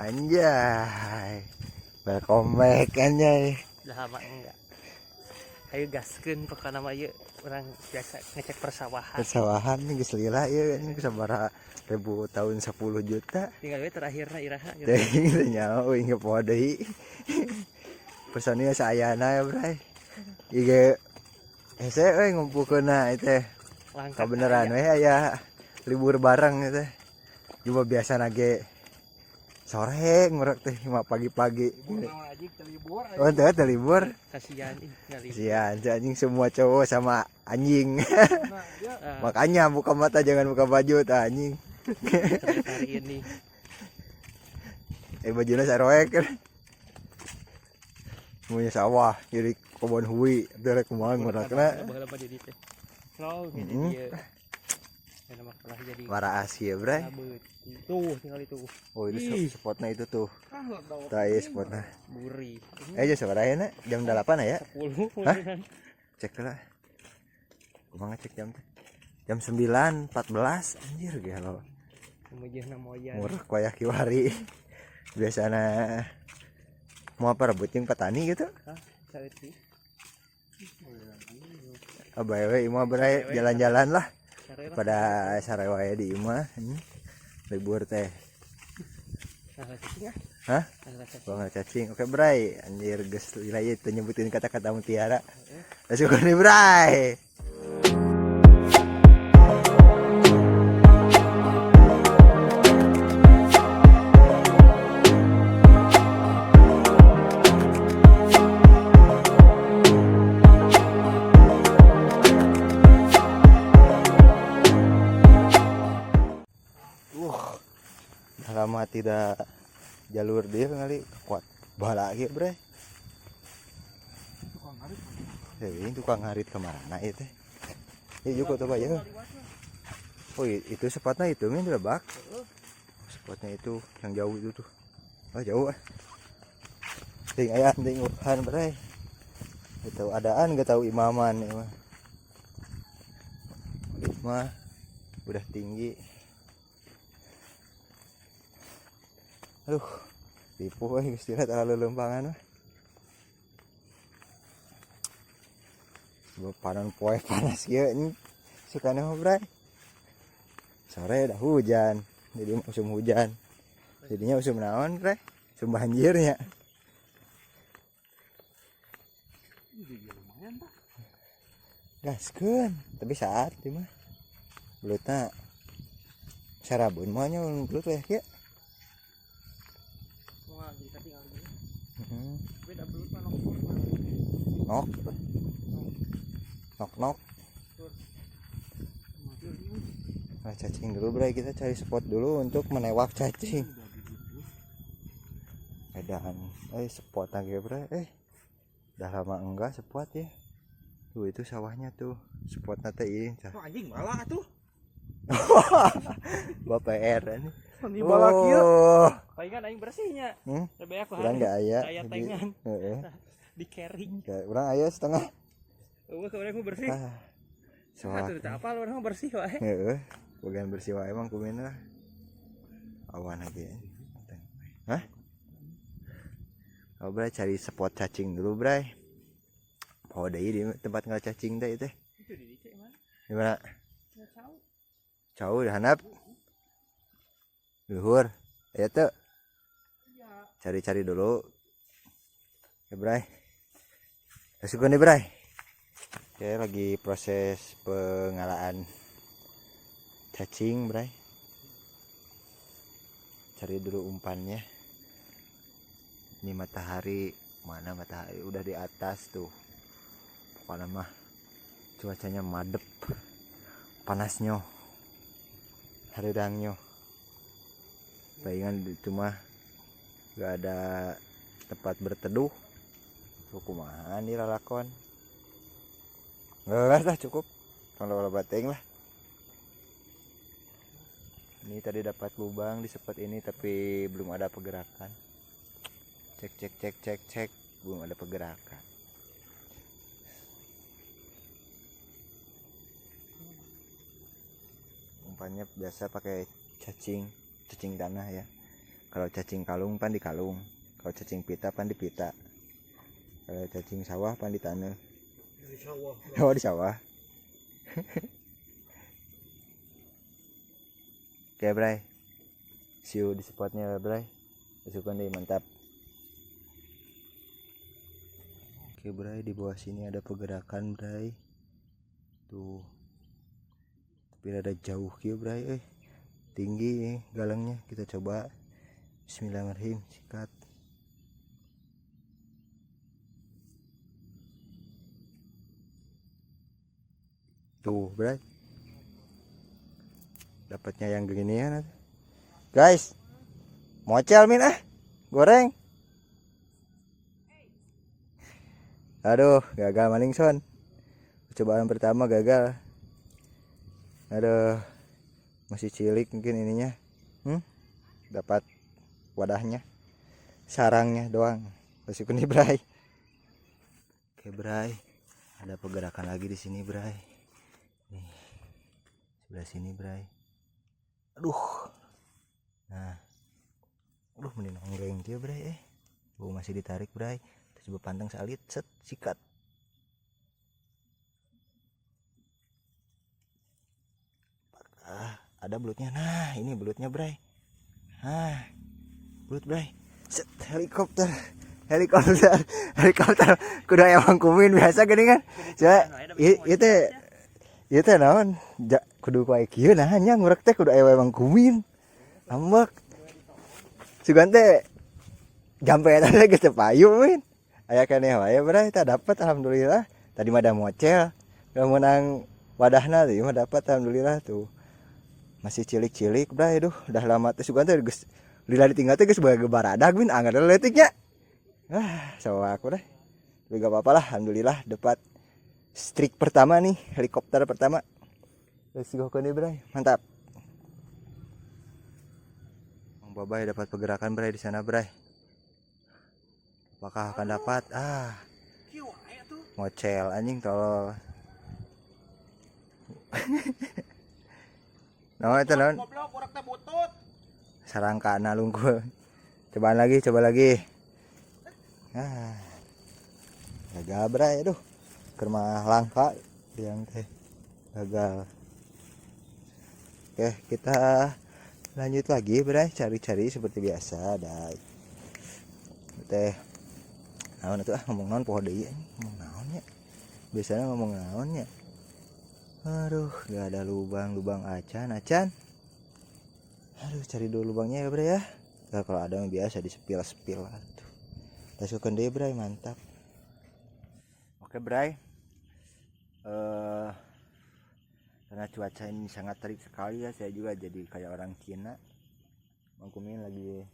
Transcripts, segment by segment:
Anjay. Welcome back anjay. Udah lama enggak. Ayo gaskeun pokokna mah ieu urang biasa ngecek persawahan. Persawahan nih geus lila ieu anjing sabaraha ribu tahun 10 juta. Tinggal we terakhirna iraha gitu. Teuing teu nyaho euy poho deui. Personil saayana ya bray. Ieu ge hese euy ngumpulkeunna ieu teh. Langka Kabeneran aya. We aya libur bareng ieu teh. Juga biasa nage sore ngurek teh mah pagi-pagi. Oh, teu teu libur. Kasihan ih ngali. Kasihan si anjing semua cowok sama anjing. Ah, Makanya buka mata jangan buka baju tah anjing. sampai hari ini. Eh bajunya saroek. Punya sawah jadi kebun hui teh kumaha ngurekna. Baheula mah jadi teh. Slow gitu Mm-mm. dia. Enak mah kalah jadi Waraas ya, Bray. beuti. Tuh tinggal itu. Oh, itu Ih. spotnya itu tuh. Tah ieu spotnya. Buri. Eh jam sabaraha na? Jam 8 ya? 10. Hah? Cek lah. Kumaha ngecek jam teh? Jam 9.14 anjir gelo. Mujehna moyan. Murah wayah kiwari. Biasana mau apa rebut jeung petani gitu. Hah? Saeutik. Abai we imah bray jalan-jalan lah Sare lah. pada sare wae di imah. Libur teh. Nah, cacing ah. Hah? Nah, cacing. Gua nggak cacing. Oke, Bray. Anjir geus lila ieu teu nyebutin kata-kata mutiara. Let's go nih, Bray. Udah lama tidak jalur dia kali kuat bala lagi bre. Ini tukang ngarit kemana itu? Ya juga coba ya. Oh itu spotnya itu min lebak. Spotnya itu yang jauh itu tuh. Oh jauh ah. Ting aya ting uhan bre. Gak tahu adaan gak tahu imaman ya mah. Mah udah tinggi. Aduh, ripuh euy geus tira terlalu lempangan mah. Sebab panon poe panas kieu ini sukana mah bray. Sore udah hujan, jadi musim hujan. Jadinya musim naon bray? Musim banjirnya. Gaskeun, tapi saat ieu mah. Belutna sarabun mah nya belut we kieu. Wah, kita tinggal gini. Heeh. Beda belut mah nok. Nok. Nok nok. Nah, cacing dulu bray, kita cari spot dulu untuk menewak cacing. Edan, spot lagi bray, udah lama enggak spot ya. Tuh itu sawahnya tuh, spotnya teh ini. Oh, anjing malah tuh. Bapak PR ini. Ini bala kieu. Oh, Palingan aing bersihnya. Lebih aku Urang nggak aya. Aya Jadi, tengan heeh. di carrying. Kayak urang aya setengah. Eueuh ke urang mah bersih. Ah. Atuh Soak. teu apal urang mah bersih wae. Heeh. Bagian bersih wae emang kumaha lah. Awan lagi. Hah? Oh, bray cari spot cacing dulu, bray. Poho deui di tempat nggak cacing teh itu. Itu di dieu mana? Di mana? Cau. Cau di handap. Luhur. Ya tuh. Cari-cari dulu. Ya, bray. Let's go nih, bray. Oke, lagi proses pengalaan cacing, bray. Cari dulu umpannya. Ini matahari, mana matahari udah di atas tuh. Pokoknya mah cuacanya madep, panasnya, haridangnya. Palingan itu mah gak ada tempat berteduh. Tuh kumaha nih lalakon. Nggak lah cukup. Kalau bateng lah. Ini tadi dapat lubang di spot ini tapi belum ada pergerakan. Cek cek cek cek cek, belum ada pergerakan. Umpannya biasa pakai cacing, cacing tanah ya. Kalau cacing kalung pan di kalung, kalau cacing pita pan di pita, kalau cacing sawah pan di tanah. Di sawah. Oh, di sawah. Oke Bray, see you di spotnya Bray. Masukkan deh, mantap. Oke Bray, di bawah sini ada pergerakan Bray. Tuh, tapi rada jauh kieu Bray, tinggi galangnya. Kita coba. Bismillahirrahmanirrahim, sikat. Tuh Bray, dapatnya yang beginian guys. Mocel min ah, goreng. Aduh, gagal maling son. Cobaan pertama gagal. Aduh, masih cilik mungkin ininya. Dapat wadahnya, sarangnya doang. Masih kuning Bray. Oke Bray, ada pergerakan lagi di sini Bray. Nih, sebelah sini Bray. Aduh. Nah, aduh, mending nongreng dia Bray. Oh, masih ditarik Bray. Terus coba pantang salit, set, sikat. Ah, ada belutnya. Nah, ini belutnya Bray. Nah, belut Bray. Set, helikopter. Helikopter, helikopter. Kudu emang kumin biasa gini kan. Coba, ieu teh naon? Kudu ku kieu nah nya ngurek teh kudu aya emang kumin. Ambek. Sugan teh jampe eta teh geus teu payu min. Aya keneh wae Bray, tah dapat alhamdulillah. Tadi mah ada mocel, udah menang wadahna tuh, mah dapat alhamdulillah tuh. Masih cilik-cilik Bray, aduh, udah lama teh sugan teh geus lila ditinggal teh geus bae baradag min, anggar leutiknya. Ah, sama aku deh. Tapi gak apa-apa lah, alhamdulillah dapat streak pertama nih, helikopter pertama. Let's go ke nih Bray, mantap. Bang Babay dapat pergerakan Bray di sana Bray. Apakah akan dapat? Ah, mocel anjing tolol. Naon eta naon? Goblok, urang teh butut. Sarangkana lungkul. Cobaan lagi, coba lagi. Ah, gagal Bray, aduh. Keur mah langka yang teh gagal. Oke, kita lanjut lagi Bray, cari-cari seperti biasa. Ada teh naon atuh, ah, ngomong naon poho deui anjing, ngomong naon nya. Biasanya ngomong naon nya. Aduh, gak ada lubang, lubang acan, acan. Aduh, cari dulu lubangnya ya Bray ya. Nah, kalau ada yang biasa disepil-sepil atuh. Let's go deui Bray, mantap. Oke Bray. Karena cuaca ini sangat terik sekali ya, saya juga jadi kayak orang Cina. Mang Kumin lagi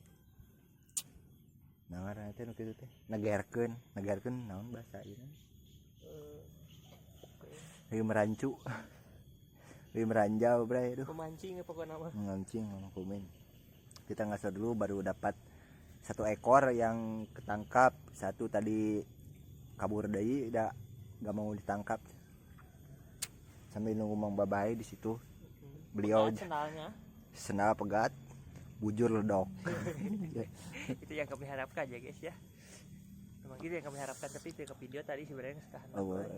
nah ngaranna teh nu kitu teh, negerkeun, negerkeun naon bahasa ieu? Lagi merancu. Lagi meranjau Bray, aduh. Memancing ya pokoknya mah. Memancing Mang Kumin. Kita ngasih dulu baru dapat satu ekor yang ketangkap, satu tadi kabur deui, udah nggak mau ditangkap. Sambil nunggu Mang Babay di situ. Beliau Pegat sendalnya. Sendal pegat, bujur ledok. Itu yang kami harapkan ya guys ya. Memang itu yang kami harapkan, tapi itu ke video tadi sebenarnya sudah Oh, boleh.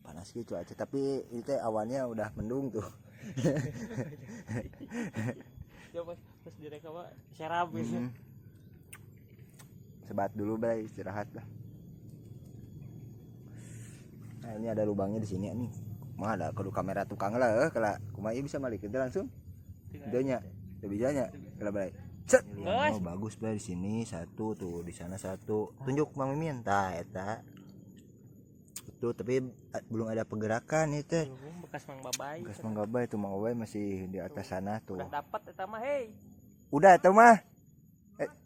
Panas gitu cuaca, tapi itu teh awannya udah mendung tuh. Ya, pas direkam mah serap gitu. Sebat dulu Bray, istirahat lah. Nah, ini ada lubangnya di sini nih. Mah ada kudu kamera tukang lah, kalau kumaha ieu bisa malik itu langsung. Teu nya, teu bisa nya. Kalau Bray. Cet. Oh, bagus Bray di sini satu tuh, di sana satu. Tunjuk Mang Mimin. Tah eta. Itu tapi belum ada pergerakan itu. Belum, bekas Mang Babay. Bekas Mang Babay tuh, Mang Babay masih di atas sana tuh. Udah dapat eta mah, hei. Udah eta mah.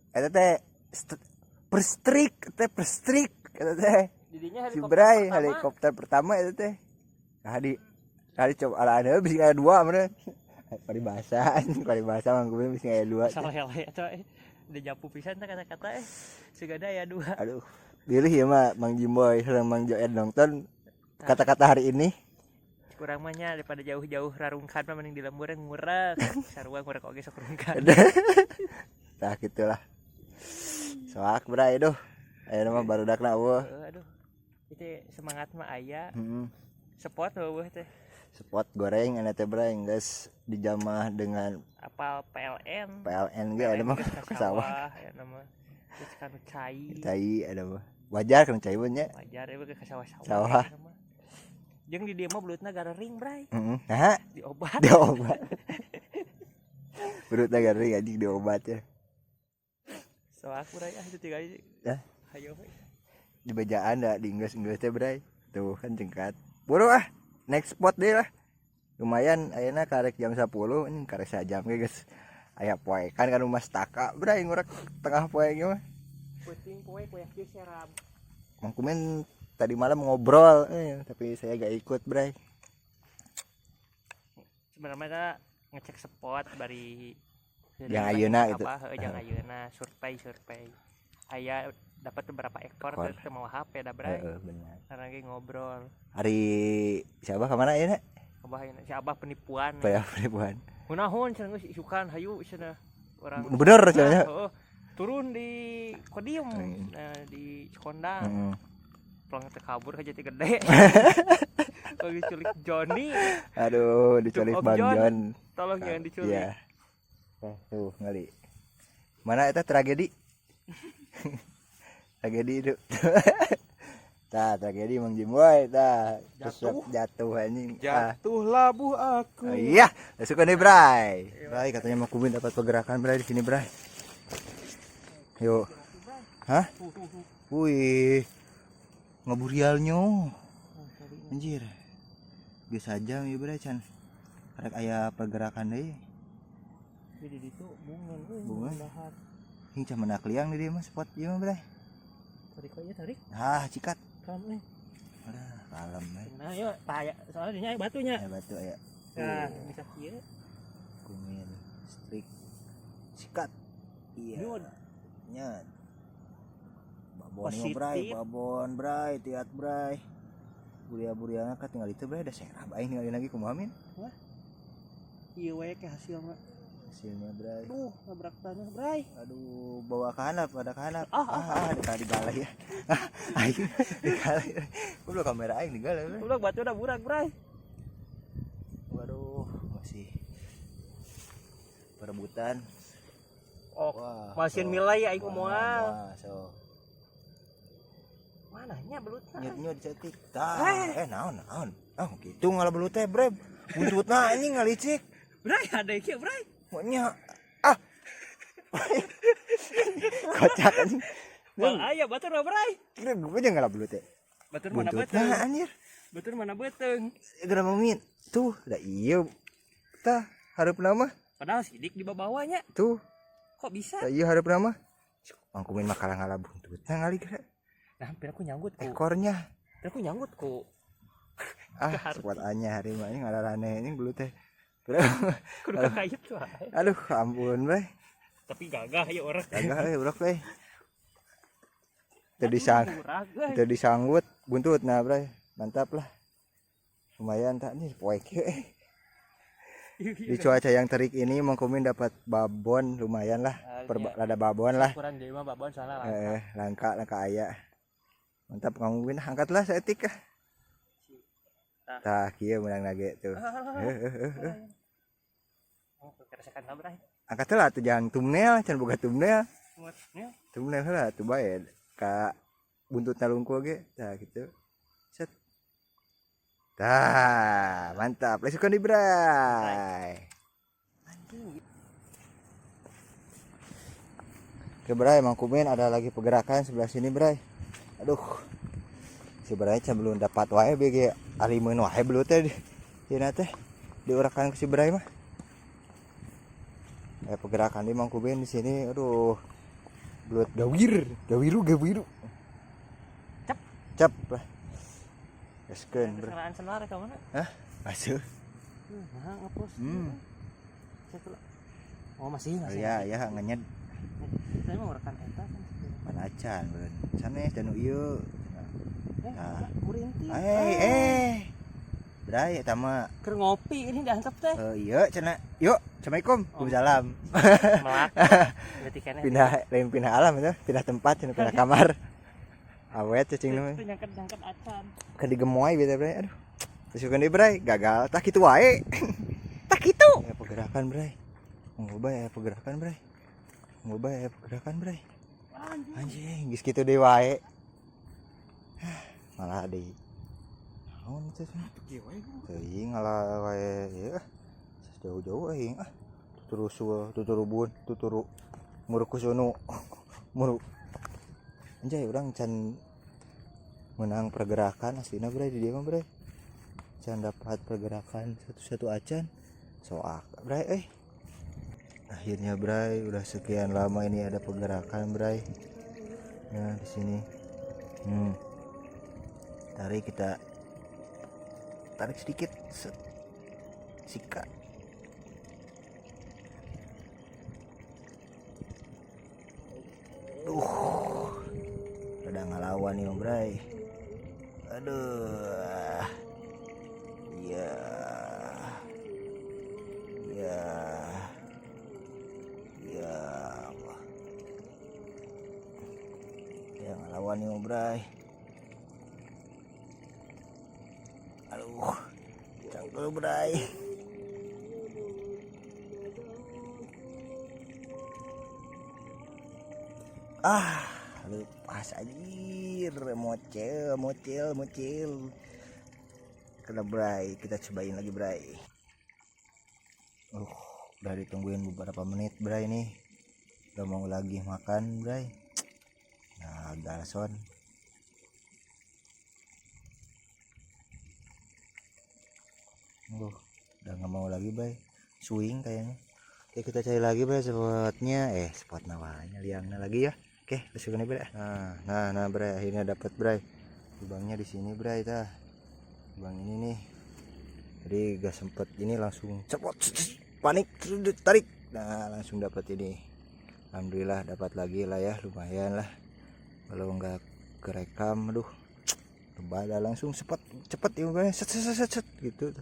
Eta teh perstrik, teh perstrik eta teh. Didinya Si helikopter Bray, pertama. helikopter pertama itu teh. Nah, di coba ala ada bisa aya dua meureun. Paribasa, anjing paribasa Mang Kumin bisa aya dua. Salah ya eta Udah japu pisan teh kata-kata Suganda aya dua. Aduh, pilih ya mah Mang Jimboy sareng Mang Joed nonton kata-kata hari ini. Kurang mah nya daripada jauh-jauh rarungkan mah mending di lembur ngurek. Sarua ngurek oge sok rungkan. Tah gitulah. Soak bray duh. Ayeuna mah barudakna eueuh. Aduh. Itu semangat mah aya. Heeh. Spot eueuh teh. Spot goreng ana teh bray geus dijamah dengan Apal PLN. PLN ge ada mah geus ke sawah. Aya nama. Terus kanu cai. Cai ada mah. Wajar kan cai mah nya. Wajar ya ke sawah-sawah. Sawah. Aya mah. Jeung di dieu mah belutna garering bray. Heeh. Nah, Diobat. diobat. Belutna garing anjing diobat ya. Soak bray ah itu tiga kali. Hah? Hayo we. Di bejaan da di enggeus-enggeus teh bray. Tuh kan jengkat. Buru ah. Next spot deh lah. Lumayan ayeuna karek jam 10 ini karek sajam ge geus. Aya poe kan kan rumah staka bray ngurek tengah poe ge mah. Puting poe poe kieu serab. Mang Kumen tadi malam ngobrol tapi saya gak ikut bray. Sebenarnya kita ngecek spot bari Yang ayeuna itu. Apa, heuh, yang ayeuna survei survei. Aya dapat beberapa ekor Ekor. terus mau HP da bray. Heeh, benar. Karena ge ngobrol. Hari siapa kemana ayeuna? Abah ayeuna si Abah penipuan. Paya penipuan. Hunahun cenah geus isukan hayu cenah orang. Bener cenah. Heeh. Turun di Kodium, Hmm. nah, di Cikondang. Heeh. Pulang teh kabur ke Jati Gede. Kalau diculik Johnny, Aduh, diculik Om Bang John. John. Tolong jangan diculik. Iya. Tuh, ngali. Mana eta tragedi? Tragedi itu. Tah, tragedi Mang Jimboy tah. Jatuh. Jatuh anjing. Ah. Jatuh labuh aku. Oh, iya, suka nih Bray. Bray katanya mau Kumin dapat pergerakan Bray di sini Bray. Yuk. Hah? Wih. Ngeburialnya. Anjir. Biasa aja ya Bray Chan. Karek aya pergerakan deui. Jadi itu bunga, euy, Bunga. dahar. Ini can menak liang di dieu mah spot ieu mah Bray. Tarik aja tarik. Ah, cikat. Kalem nih. Aduh, kalem eh. Nah, yuk, taya. Soalnya dinya aya batunya. Aya batu aya. Nah, bisa kieu. Kumin strik. Sikat. Iya. Nyun. Nyet. Babon Positif. bray, babon bray, tiat bray. Buria-buriana kan tinggal itu bray, ada serab aing ninggalin lagi kumaha min? Wah. Ieu we ke hasil mah. Hasilnya bray. Duh, nabrak tanah bray. Aduh, bawa ke handap, ada ke handap. Ah, ah, digalai ya. Ah, aing digalai. Goblok kamera aing digalai. Bray. Goblok batu udah burak bray. Waduh, masih perebutan. Oh, Wah, masih so. milai aing Wah, moal. wah, so. Mananya belutna? Nyut-nyut cetik. Tah, naon naon. Ah, gitu ngalah belut teh, Bre. Buntutna anjing ngalicik. Bray, ada ieu, Bray. Maunya ah. Kocak anjing. Bang aya batur mah, Bray. Kira gue aja ngalah belut teh. Batur mana Buntutna beuteung? anjir. Batur mana beuteung? Geura min. Tuh, da ieu. Tah, hareupna mah. Padahal sidik di bawahnya. Tuh, Kok bisa? da ieu hareupna mah. Mangkumin mah kalah ngalah buntutna ngali geura. Nah, hampir aku nyanggut ku. Ekornya. Hampir aku nyanggut ku. Ah, spot anya hari mah ini ngalarane ini belut teh. Kudu kakait tuh. Aduh, ampun, Bray. Tapi gagah ya orang. Gagah euy, urang euy. Teu Murah, teu disanggut buntut nah, Bray. Mantap lah. Lumayan tak nih poek euy. Di cuaca yang terik ini Mang Kumin dapat babon lumayan lah. Rada babon lah. Ukuran deui mah babon soalnya langka. Langka langka aya. Mantap Mang Kumin, angkatlah saeutik ah. Tah kieu menang nage tuh. Oh, keresakan lah, Bray. Angkat lah tuh jangan thumbnail, can boga thumbnail. Ya. Thumbnail heula tuh bae ka buntutna lungkul ge. Tah gitu. Set. Tah, mantap. Let's go nih, Bray. Anjing. Oke, Bray, Mang Kumin ada lagi pergerakan sebelah sini, Bray. Aduh. Si Bray can belum dapat wae BG arimeun wae belut teh. Ieu teh diurakan ke si Bray mah. Pergerakan di Mang Kumin di sini, aduh. Belut gawir, gawiru gawiru. Cap. Cap lah. Gaskeun, Bro. Kesalahan senar ka mana? Hah? Masuk. Nah, ngapus. Oh, masih, masih. Ya, ya ngenyed. Saya mau rekan eta kan. Panacan, Bro. Sanes danu ieu. Nah. Murinti. Bray eta mah Keur ngopi ini diantep teh. Iya cenah. Yuk. Assalamualaikum. Waalaikumsalam. Melak. Berarti keneh. Pindah lain pindah alam itu, pindah tempat, pindah kamar. Awet cacing nu. Teu nyangket-nyangket acan. Kan digemoy beta bray. Aduh. Terus kan deui bray, gagal. Tak kitu wae. Tak kitu. Ya pergerakan bray. Ngubah ya pergerakan bray. Ngubah ya pergerakan bray. Anjing, geus kitu deui wae. Malah deui. Naon teh? Teuing ngalah wae ieu. Jauh-jauh aing ah. Tuturu suah, tuturu bun, tuturu murukusunu. Muru. Anjay urang can menang pergerakan aslina bray di dieu mah bray. Can dapat pergerakan satu-satu acan. Soak bray euy. Akhirnya bray udah sekian lama ini ada pergerakan bray. Nah di sini. Tarik, kita tarik sedikit. Set. Sikat. Udah ngelawan nih bray. Aduh. Ya. Ya. Ya Allah. Ya ngelawan nih bray. Aduh. Cangkel bray. Ah, lepas anjir, mocel, mocel, mocel. Kena bray, kita cobain lagi bray. Udah ditungguin beberapa menit bray nih. Udah mau lagi makan bray. Nah, garson. Udah nggak mau lagi bray. Swing kayaknya. Oke, kita cari lagi bray spotnya. Spot nawanya liangnya lagi ya. Oke, langsung nih bray. Nah, bray, akhirnya dapat bray. Lubangnya di sini bray, tah. Lubang ini nih. Jadi gak sempet ini langsung cepot, panik, tarik. Nah, langsung dapat ini. Alhamdulillah dapat lagi lah ya, lumayan lah. Kalau nggak kerekam, aduh, kebada langsung cepet, cepet ya, bray. Set, set, set, set, gitu.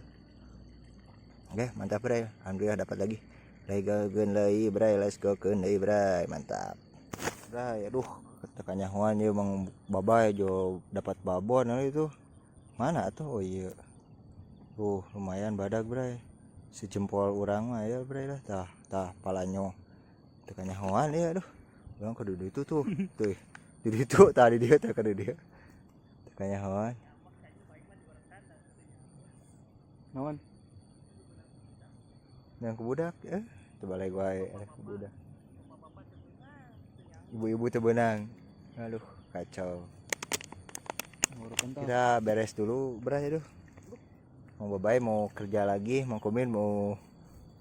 Oke, mantap bray. Alhamdulillah dapat lagi. Let's go deui bray, let's go deui bray, mantap. Bray, aduh, tekanyahoan ya Bang Babay jo dapat babon itu. Mana tuh? Oh iya. Tuh, lumayan badag bray. Sejempol urang mah ya bray lah. Tah, tah palanyo. Tekanyahoan ya aduh. Urang kudu itu tuh. Tuh. Di ditu tadi dia teh kudu dia. Tekanyahoan. Naon? Yang ke budak teu balik wae ke budak. Ibu-ibu teu beunang. Aduh, kacau. Kita beres dulu, bray, aduh. Mau babay mau kerja lagi, mau kumin mau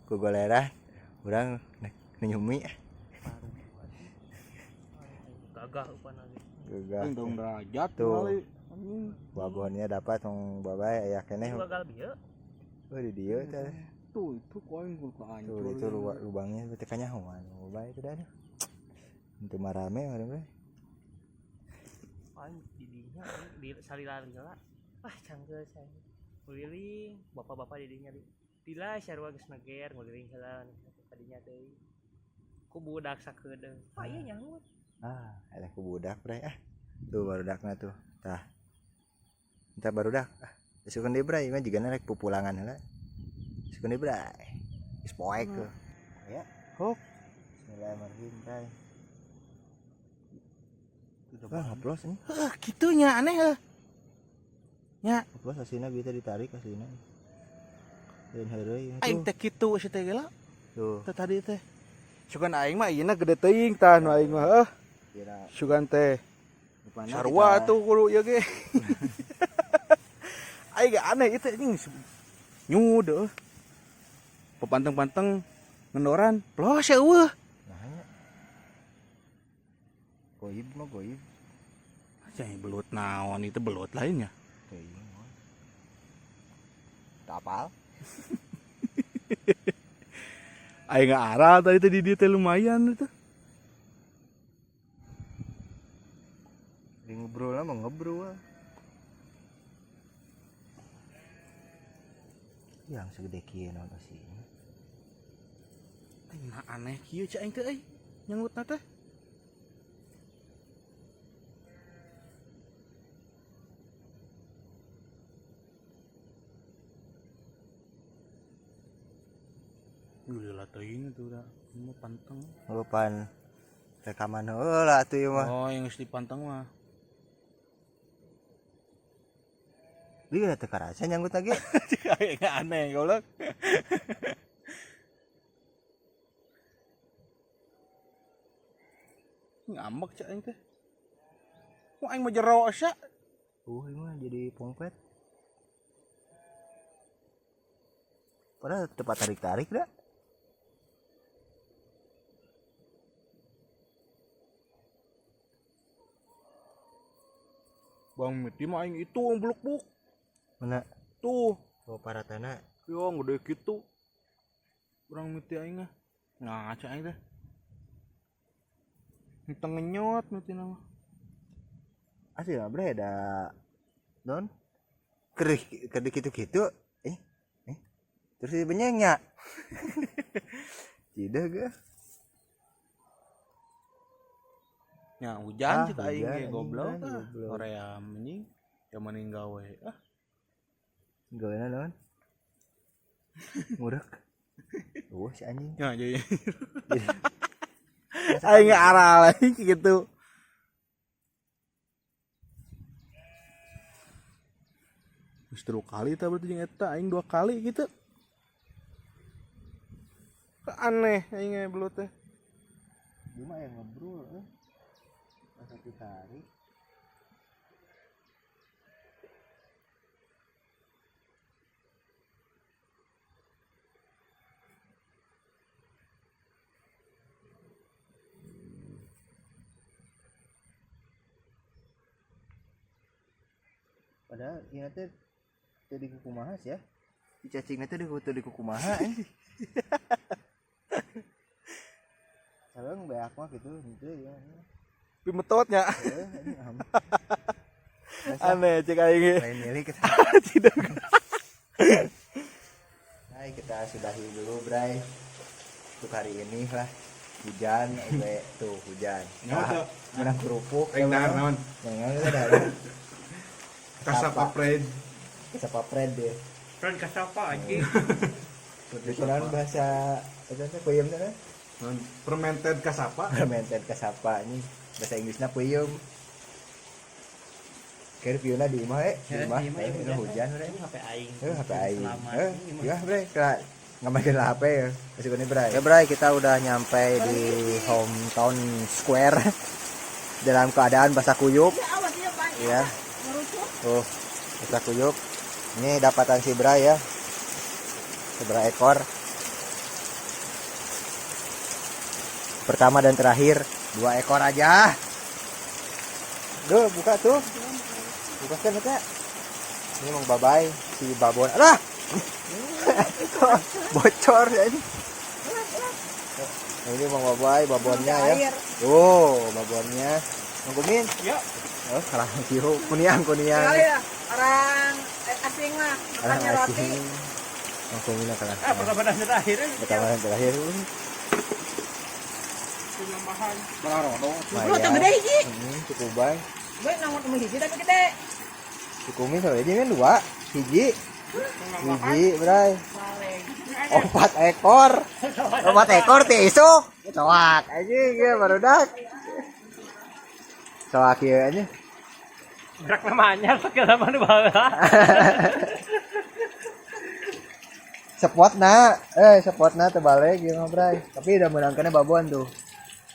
ke goleran. Urang nyumi. Gagah upana ge. Gagah. Untung derajat tuh. Babonnya dapat tong babay aya keneh. Gagal bieu. Oh, di dieu teh. Tuh, itu koin kudu hancur. Tuh, itu lubangnya teh kanyahoan. Babay itu dah. Untuk marame marame. Paling didinya di salila-lila. Wah, cangkeul saya. Nguliling, bapak-bapak didinya di. Dila sarua geus neger nguliling heula tadinya teh. Ku budak sakedeung. Wah, ieu nyaho. Ah, ada ku budak bray ah. Tuh barudakna tuh. Tah. Entar barudak. Ah, isukeun deui bray, mah jigana rek pupulangan heula. Isukeun deui bray. Geus poek tuh. Ya. Hok. Bismillahirrahmanirrahim bray. Wah, ngaplos ini. Heuh, kitunya aneh heuh. Nya, ngaplos asina bisa ditarik asina. Lain heureuy. Aing teh kitu si teh geula. Tuh. Teh tadi teh. Sugan aing mah ieuna gede teuing tah nu aing mah heuh. Sugan teh. Sarua tuh kudu ieu ge. Aing ge aneh ieu teh anjing. Nyud heuh. Pepanteng-panteng ngendoran, plos ya eueuh. Goib mah goib. Cai belut naon itu belut lainnya. Teuing. Tak apal. Aing arah tadi teh di dieu teh lumayan itu. Di ngobrol mah ngobrol. Yang segede kieu naon asina. Nah aneh kieu cek aing teh euy. Nyanggutna teh. Gila teuing itu udah mau panteng. Oh, pan rekaman heula atuh ieu mah. Oh, yang geus dipanteng mah. Dia teu karasa nyanggut lagi. Kayaknya aneh goblok. Ngambek cek aing teh. Mau aing mah jero asa. Ieu mah jadi pongpet. Padahal tempat tarik-tarik dah. Bang miti mah aing itu beluk-buk. Mana? Tuh. Oh, paratana. Yo gede kitu. Urang miti aing mah. Nah, cek aing teh. Henteu ngenyot miti mah. Asli mah bre da non kerih kerih kitu-kitu terus di benyengnya. Tidak ge. Ya hujan cek aing ge goblok. Hoream anjing. Ya mending gawe ah. Gawena naon? Ngurek. Oh si anjing. Ya jadi. Aing aral aing gitu. Geus 3 kali tah berarti jeung eta aing 2 kali gitu. Aneh aing belut teh. Dia mah yang ngebrul euy. Pas ditarik. Padahal ieu teh teu dikukumaha sih ya. Si cacingna teh teu dikukumaha eh. Sareng beak mah gitu henteu ya. Pimetotnya. Aneh cek aing. Lain milik kita. Tidak. Nah, kita sudahi dulu, Bray. Untuk hari ini lah. Hujan, oke tuh hujan. Nah, menang kerupuk. Aing dahar naon? Naon eta dahar. Kasapa pred. Kasapa pred deh. Pred kasapa anjing. Itu naon bahasa eta teh peuyeum teh? Fermented kasapa. Fermented kasapa ini bahasa Inggrisna peuyeum. Keur piuna di imah di imah hujan bre. HP aing. HP aing. Ya bre, ngamakeun lah HP ya. Masuk ini Bray. Ya Bray, kita udah nyampe di hometown square dalam keadaan basah kuyup. Ya. Oh, basah kuyup. Ini dapatan si Bray ya. Seberapa ekor. Pertama dan terakhir, 2 ekor aja. Duh, buka tuh. Buka kan eta. Ini mau babay si babon. Alah. Bocor ya ini. Nah, ini mau babay babonnya ya. Oh, babonnya. Mangkumin? Ya. Oh, kalah kieu kuniang. Ya, orang asing mah makannya roti. Mangkumin kalah. Ah, pertama dan terakhir. Pertama dan terakhir. Lu tuh gede hiji. Cukup bae. Gue nanggut hiji tapi gede. Cukumin sampai aja kan 2 hiji. Hiji, Bray. 4 ekor. 4 ekor teh isuk. Coak anjing ge barudak. Coak ieu aja. Berak namanya segala mana baheula. Spotna, spotna terbalik ieu mah, Bray. Tapi udah menangkannya babon tuh.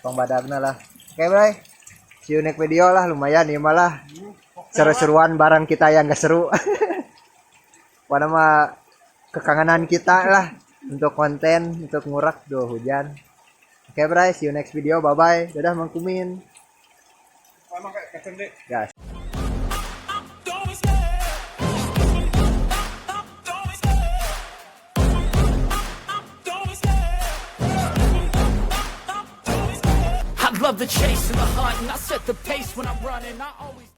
Tong badagna lah. Oke, Bray. See you next video lah, lumayan ieu mah lah. Seru-seruan bareng kita yang gak seru. Pada mah kekangenan kita lah untuk konten, untuk ngurak tuh hujan. Oke, Bray, see you next video. Bye bye. Dadah Mang Kumin. Gas. I love the chase and the hunt, and I set the pace when I'm running. I always